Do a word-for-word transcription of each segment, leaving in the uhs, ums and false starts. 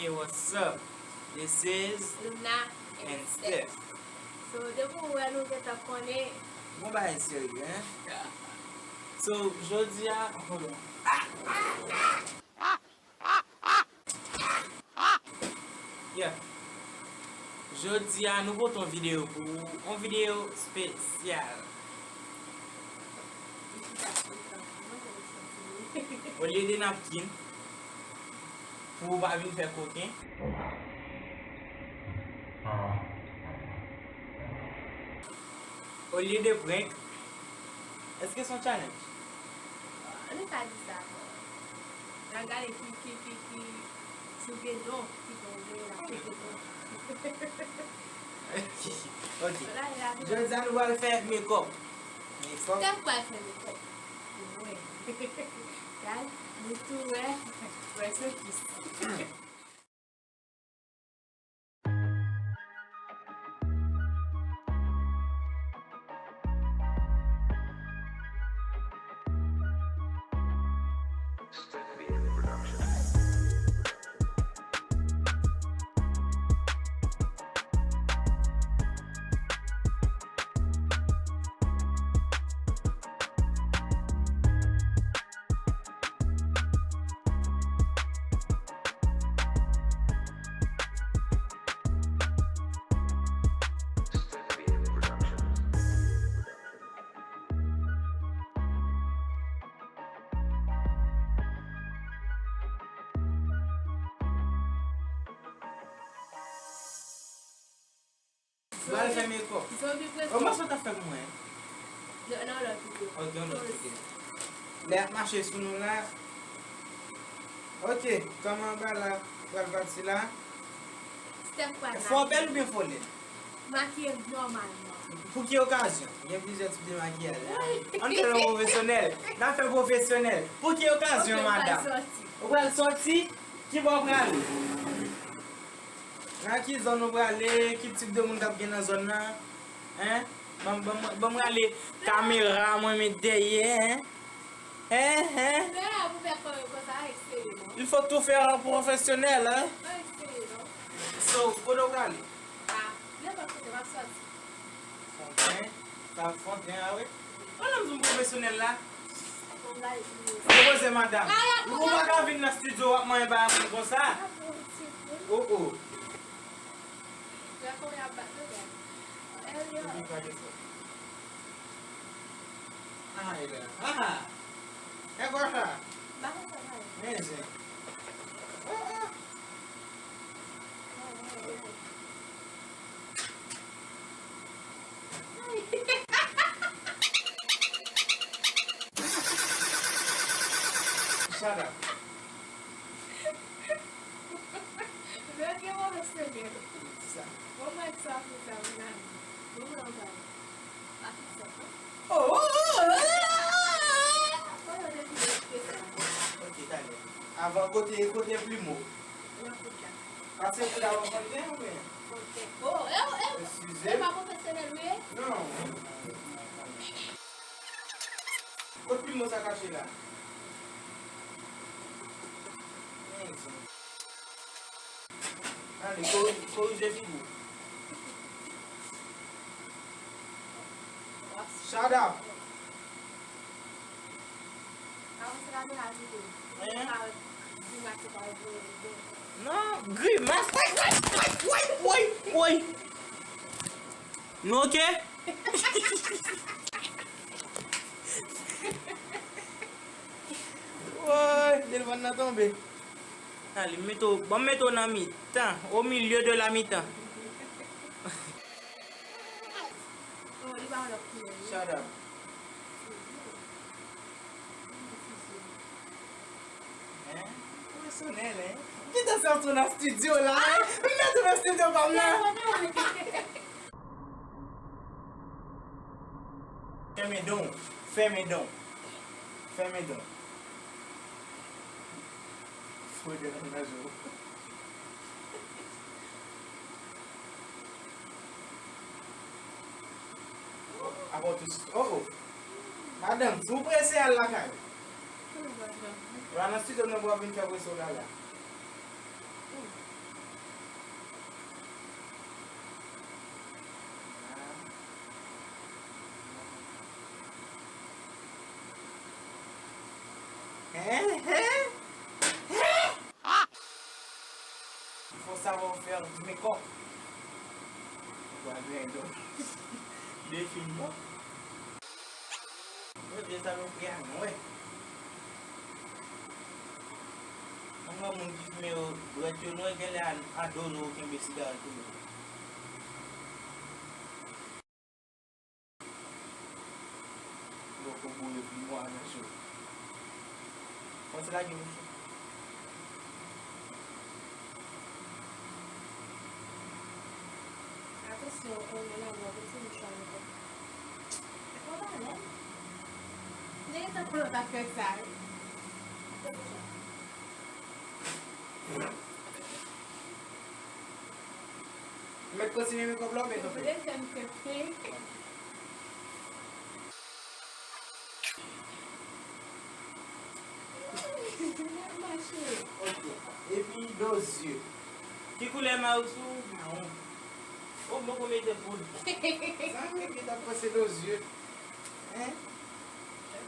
Hey, what's up? This is Luna and Steph. So, depi w wè nou gentan konnen. Bon bagay serye, hein? So, jodi a, hold on. Yeah. Jodi a, nou pote yon videyo pou ou, yon videyo espesyal. Olye de napkin, pou w pa vin fè koken. Olye de prank, èske se yon challenge? Ann pa di sa ankò. N a gade ki, ki, ki, ki, si w gen don, ki don w genyen, n a pete don. Ok. Jodi a nou pral fè makeup. Makeup. Steph pral fè makeup. Mwen. Gad, nou tou wè, rest in peace. Pral fè makeup. Zonbi prete. O, mwen sa w t ap fè pou mwen? Nan, nan lòt videyo. Ok, yon lòt videyo. Lè y ap mache sou nou la. Ok, kòman bagay la pral pati la? Steph pral makiye. Fò w bèl oubyen fò w lèd? Makiye m nòmalman. Pou ki okazyon? Gen plizyè tip de makiyaj. Ann fè l pwofesyonèl. N ap fè pwofesyonèl. Pou ki okazyon, madanm? Ok, m pral sòti. Ou pral sòti? Ki bò w prale? Nan ki zòn ou prale? Ki tip de moun k ap gen nan zòn nan? Hein? Ban m, ban m, ban m rale kamera mwen met dèyè, hein? Hein, hein? Men la pou fè kò yo konsa, pa eseye non. Il faut tout faire en professionnel, hein? Pa eseye non. So, kote w prale? Ah, nenpòt kote, m ap sòti. Fonten? Sa Fonten a wi? Madanm di m pwofesyonèl la. Depoze madanm. Ou pa ka vin nan estidyo w ap manyen bagay moun konsa. Oh, oh. Epi gade sa. Ay la. Ah! E kwa sa? Men zen. Oh, oh. Shut up. Lè gen move semèn. Sa. Bon, mwen sa pou sa, mwen la. Bon, mwen anba. Oh, oh, oh, oh. Kote w te file espesyon? Ok, talè. Avan, kote, kote plimo? Nan kout la. Pase kout avan Fonten oubyen? Fonten. Oh, e, e, eskize. E pa pwofesyonèl ou ye? Non. Kot plimo sa kache la? Men zen. Ale, kori-, korije figi w. Shut up! Hein? Non, grimas. Woy, woy, woy, woy, woy. Nou ok? Woy, telefòn nan tonbe. Ale, mete w, ban m mete w nan mitan, au milieu de la mitan. Shut up. Hein? Pwofesyonèl, hein? Kite sa sou nan estidyo la, hein? M mete w nan estidyo pa m nan. Fèmen don, fèmen don, fèmen don. Fwede nan je w. Apa w tou, oh, oh. Madanm, si w prese al lakay ou. Ou pa nan estidyo m nan pou w ap vin fè prese w la la. Hein, hein, hein. Il faut savoir faire du make-up. Ou pral gen do. Defin non. Yo vye salopri a nwè. Mwen wè moun ki fimen yo, dwèt yo nwè, genlè a, a do nou yo kenbe sigarèt tou. Poko boure plimwa nan cho. Kòmanse lage mouche. Atansyon, ou konnen la, mwen kontinye chwazi kòb. Mwen pa lè. Nèg ta pran ta fè sa, wi. Mèt kontinye make-up la oubyen kanpe? Vle fè m kanpe. Mache. Ok. Epi do zye. Ki koulè mari w sou mawon? O, mwen poko mete poud. Zanmi ki t ap panse do zye. Hein?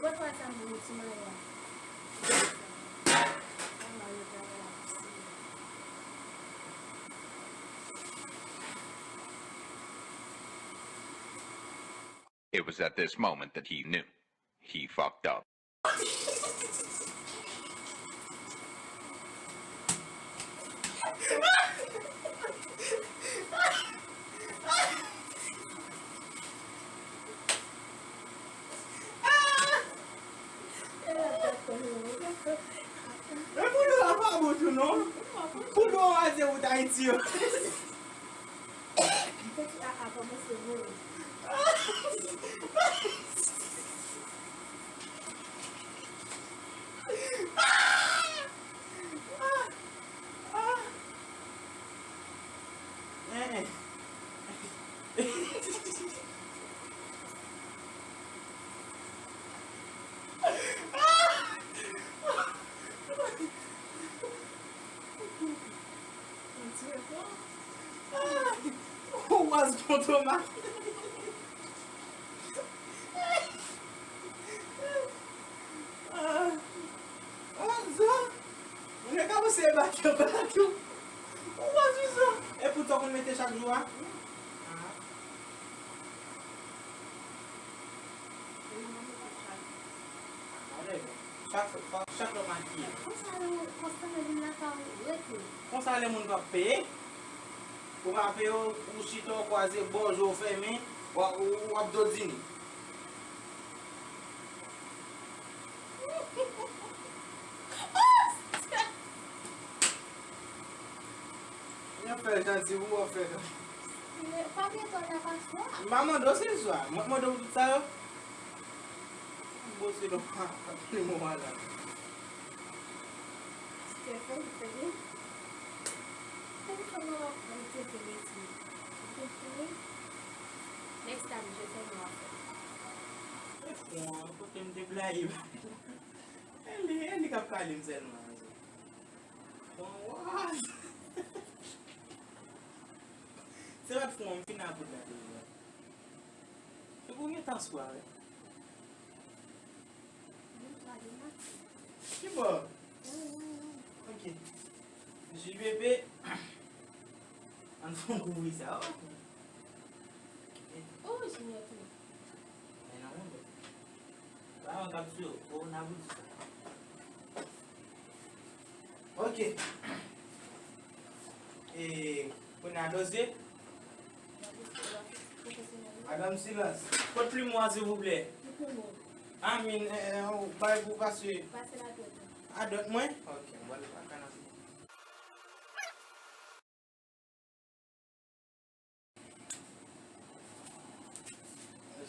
Bò twa sa m vin ti mari a. Sa mari yo travay la pou sere. It was at this moment that he knew. He fucked up. Men pou nou a pa bon tou non. Pou nou a se wout Ayiti yo. Tèt kaka kòmanse vole. Ou waz kontomak. Ah, ah, zo. Mwen ka panse e bak yo bak yo. Ou waz wi zo. E pou sa w konn mete chak jou a? Ah. Chak, chak, chak lè w makiye. Konsa lè, konsa lè vin lakay ou rete. Konsa lè moun p ap peye, ou pa peye, ou, ou chita, ou kwaze bò, je w fèmen, w ap, w ap dodine. Yo fè l janti pou w fè l. Pa gen tò nan paswa. M pa mande w si l swa. Mwen k mande w tout sa yo. Bosilo pa pli mo malad. Stephen, Stephen. Telefòn nan w ap pran tete meti. Ou konprann? Next time, je fè nou afè. Bon, kote m te blayi. E li, e li k ap pale m sèlman. Bon, wa. Se pa t fou, m fin a bout la deja. Se pou gen tan swa, wi. Ki bò? Ok. J B B. Ann fè yon kouvri sa, ok. Oh, Junior tou. Men nan mwen, ba yon kap sou yo, kowonaviris. Ok. E, kounye a dosye. Madanm Silans. Kot plim ou a, silvouplè? Ki plim ou? I mean, eh, eh, ou bay pou pase. Pase la dwèt ou. A dwèt mwen? Ok, m pral pran kanal.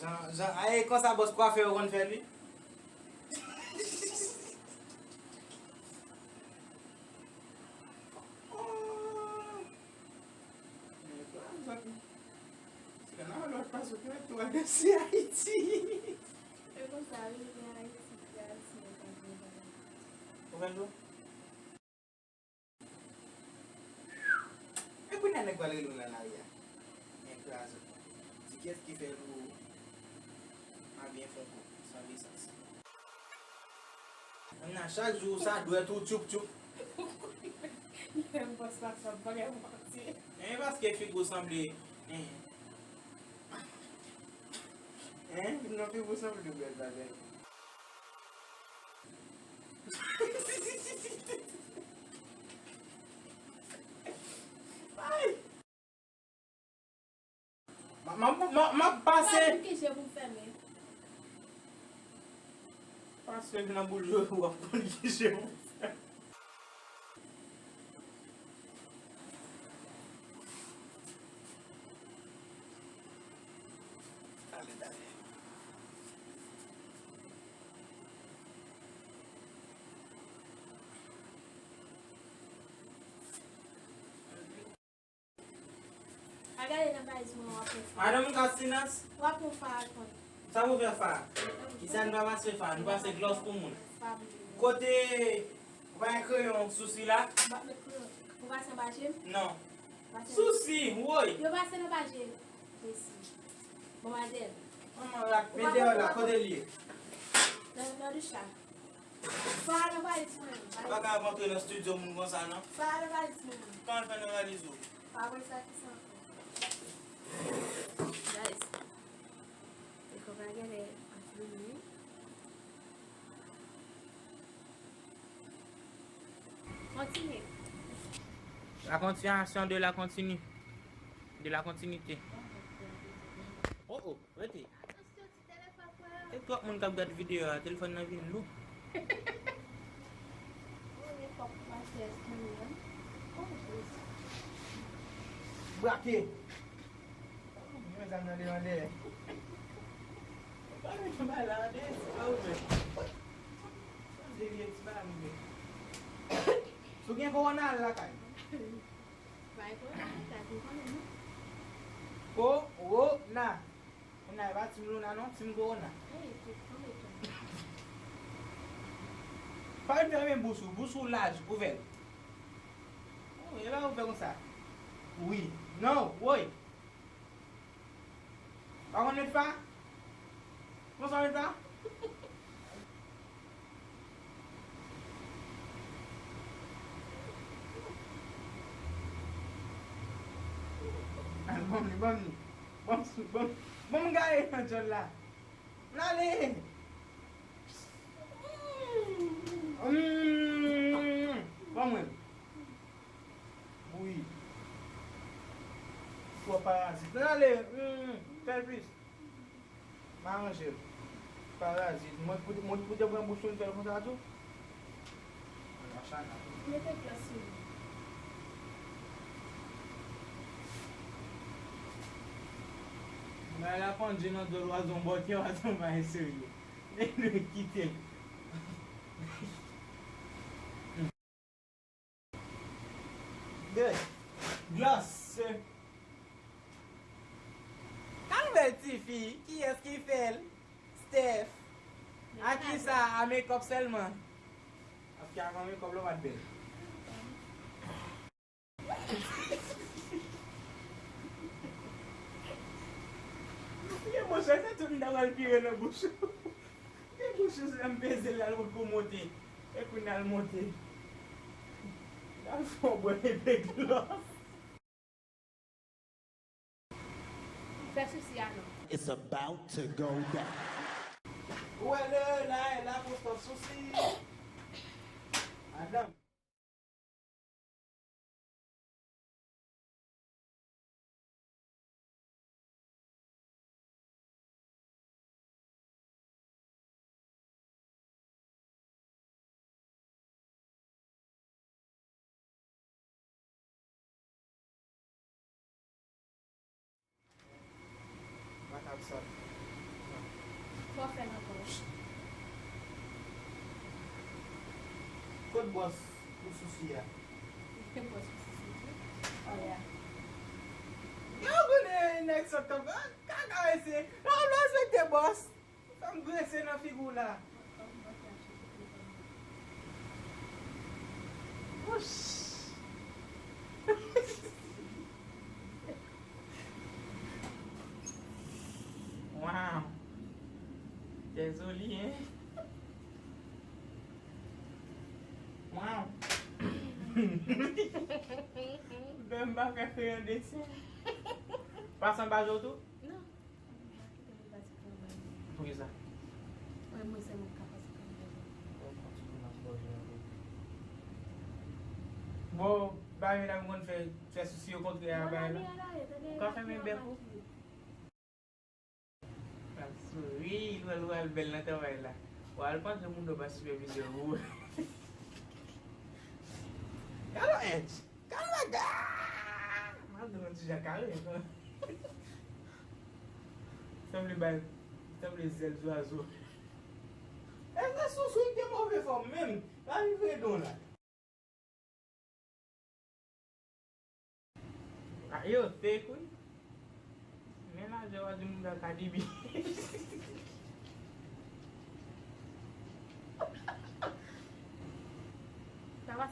Jan, jan, a, e konsa bòs kwafè yo konn fè l, wi. Oh! Men, kwa, zòt, se nan lòt plas ou te tou al desi Ayiti. E konsa, wi, gen Ayiti, gen Ayisyen yo ka vin. Ou konn tou? E kounye a nèg pral rele w nan lari a. Men kraze w. Di kiyès ki fè l pou w pa byen fon kou, san lisans. Nan chak jou sa dwèt ou tchoup tchoup. Menm bòs la sa bagay manti. Men paske figi w sanble. Hein. Hein? Non, figi w sanble dwèt bagay. Ay! M ap pase. Pase nan bouch Jojo, w ap konn ki je pou fè. Pa gade nan valiz mwen w ap pran fa. Madanm ou ka silans? W ap pran fa al konn. Sa pou fè fa? Kisa n pa pase fa? Nou pase glòs pou moun. Fa pou moun. Kote ou pa gen kreyon sousi la? M pa met kreyon. Ou pase anba je m? Non. Pase. Sousi, woy! Yo pase nan anba je m. Mesi. Bon, madèl. Manman rat, mete yo la, kote l ye? Nan, nan douch la. Fè a nan valiz mwen. Ou pa ka ap antre nan estidyo moun konsa, non. Fè a nan valiz mwen. Kòman l fè nan valiz ou? Pa wè sa ki sa ankò. Guys, e kò pa genlè ap vini. Kontinye. La continuation de la continue. De la continuité. Oh, oh, rete. Atansyon, ti telefòn mwen. E twòp moun k ap gad videyo a, telefòn nan vin lou. Oh, e fòk pastè Estonyan. Oh, Jezi. Brake. Mwen zam nan devan dèyè. Ou pa mete bay la an dèyè, se pa ouvè. Sanze vye ti bagay ouvè. Si w gen kowona, al lakay. Bay kowona lakay, ou konnen, non? Kowona. Kowona, e pa Team Luna, non, Team Kowona. Ey, tou, tou, tou. Pa vin fèmen bouch ou, bouch ou laj, ouvè l. Ou, e pa ouvè konsa. Wi. Non, woy. Pa konn met fa? Konsa met fa? Al, ban m li, ban m li. Ban m, ban m, ban m gaye nan djòl la. N ale! Mm, ban mwen. Wi. Twòp parazit. N ale, mm, fè l plis. M aranje l. Parazit. Mwen pou, mwen pou te pran bouch ou, m fè l konsa tou. Mete glas sou li. Bagay la pandje nan dlo, lwazo bòkè, lwazo pa serye. Kite l. De glas. Kan bèl tifi, kiyès ki fè l? Steph. A kisa? A makeup sèlman. Paske avan makeup la w pa t bèl. Gen bouch la, se tout m ta pral vire nan bouch ou. Gen bouch ou, se m peze l, l al wot pou monte. E kounye a l monte. L al fè w bwè epe glòs. Fè sousi a non. It's about to go down. Ou wè lè la, e la pou fè sousi. Madanm. Matak sal. Fò fè nan pòch. Kot bòs pou sousi a? Bòs pou sousi tou. Oya. Yo konnen nèg sòt tankou kaka mesye. Yo pa respekte bòs. Fè m grese nan figi w la. Wouch. Wow. Dezole, hein? Menm pa fè kreyon desen. Pase anba je w tou? Non. Poukisa? Mwen, mwen sèlman k ka pase anba je w. Bon, bagay la m konn fè, fè sousi okontrè a bagay la. Ou ka fèmen bèk ou? Ap souri, ou al, ou al bèl nan travay la. Ou al panse moun yo pa sipèvize ou. Gade yon èch. Gade yon bagay. M ap di yon ti jan kare. Sanble bay, sanble zèl zwazo. Èske sousou te move fòm menm? Pa vin vre don la. Ah, yo fake wi. Men lajè w a di moun nan Cardi B.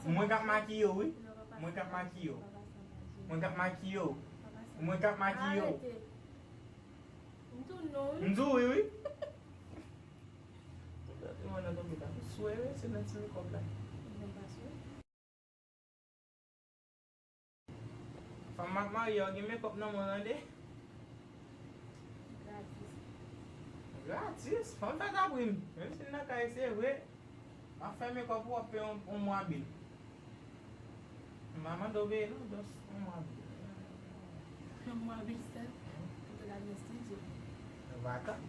Mwen k ap makiye w wi. Mwen k ap makiye w. Mwen k ap makiye w. Mwen k ap makiye w. M di w wi wi. Mwen nan tonbe la. M swe wi, se nan ti mekòp la. Fanm m ap marye a, w gen mekòp nan men w tande? Gratis. Gratis? Fanm fè sa pou m. Menm si m nan kay, se vre. M ap fè mekòp ou, w ap peye yon, yon mwa bil. M pa mande w peye non, just yon mwa bil. Yon mwa bil sèl? Ou te la nan estidyo. Vakan.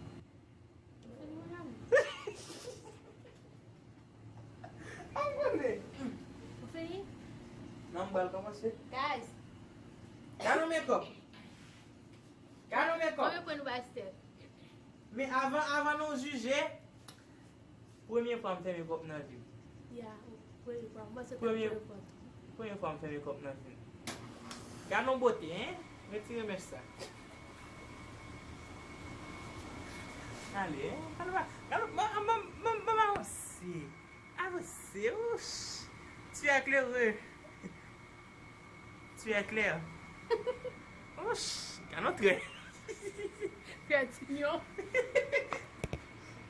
Ou fini, mon amour? Abone. Ou fini? Non, m pral kòmanse. Guys. Gade yon mekòp. Gade yon mekòp. Konbyen pwen nou bay Esther? Men avan, avan nou jije, premye fwa m fè mekòp nan vi m. Yeah, premye fwa. Mwen se premye fwa. Premye fwa m fè mekòp nan vi m. Gade yon bote, hein? Retire mèch sa. Ale, hein? Gade, gade, ban, ban, ban, ban m avanse. Avanse, wouch. Tu es éclairé. Tu es clair. Wouch, gade yon trè. Fè tinyon.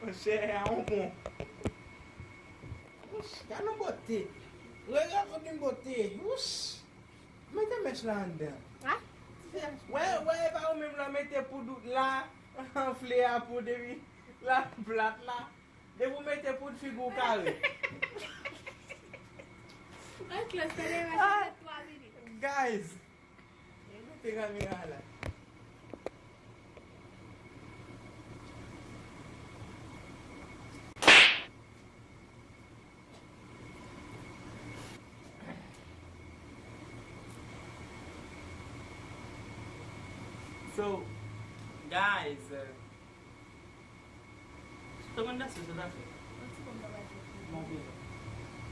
Monchè, a yon bon. Wouch, gade yon bote. Regarde combien de beauté. Wouch. Mete mèch la anndan. Ah? Wè, wè, e pa ou menm la mete poud ou la, anfle a poud epi la plat la. Depi w mete poud, figi w kare. Ok, se le reste de twa minit. Guys, yo mete kamera la. So, guys, uh, Sou kòmandan se sa fè.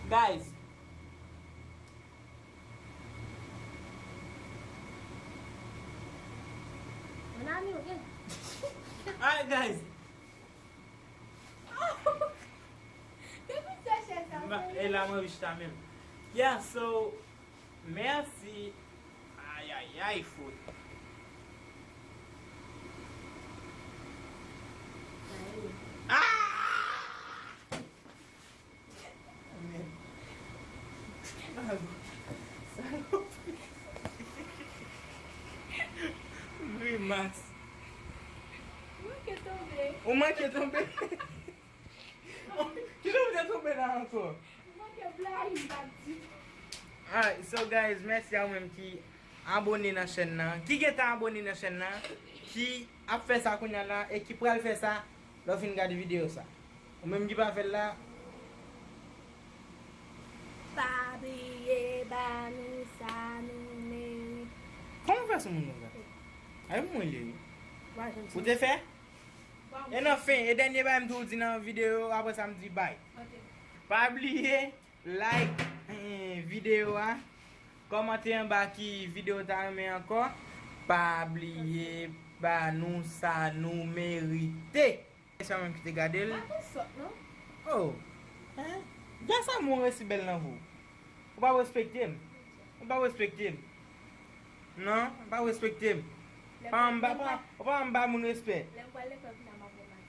Guys. Mon ami, ok. Alright, guys. Depi se chèz sa. E la mwen rich ta menm. Yeah, so, mèsi. Ayayay, fout. Ah! Mèd. Salopri. Grimas. Ou manke tonbe. Ou manke tonbe. Kilè w te tonbe la ankò? Alright, so guys, mèsi a ou menm ki abone nan chèn nan, ki gentan abone nan chèn nan, ki ap fè sa kounye a la e ki pral fè sa lè w fin gade videyo sa. Ou menm ki pa fè l la, pa bliye ba nou sa nou merite. Kòman w fè sou moun konsa? Ay, mwen li. Ou te fè? E nan fen, e dènye bagay m tou di nan videyo, apre sa m di bay. Ok. Pa bliye like, eh, videyo a, kòmante anba ki videyo w ta renmen ankò. Pa bliye ba nou sa nou merite. Se mwen ki te gade l. Pa fè sòt, non? Oh. Hein? Gad sa moun resi bèl nan vo. Ou pa respekte m. Ou pa respekte m. Non, ou pa respekte m. Pa anba, pa, ou pa anba moun respè. Lè m pral lekòl, m ap pran mati.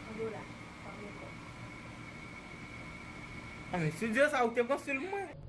An dola, pa mwen kò. Ah, men si w di sa, ou te konstwi l pou mwen.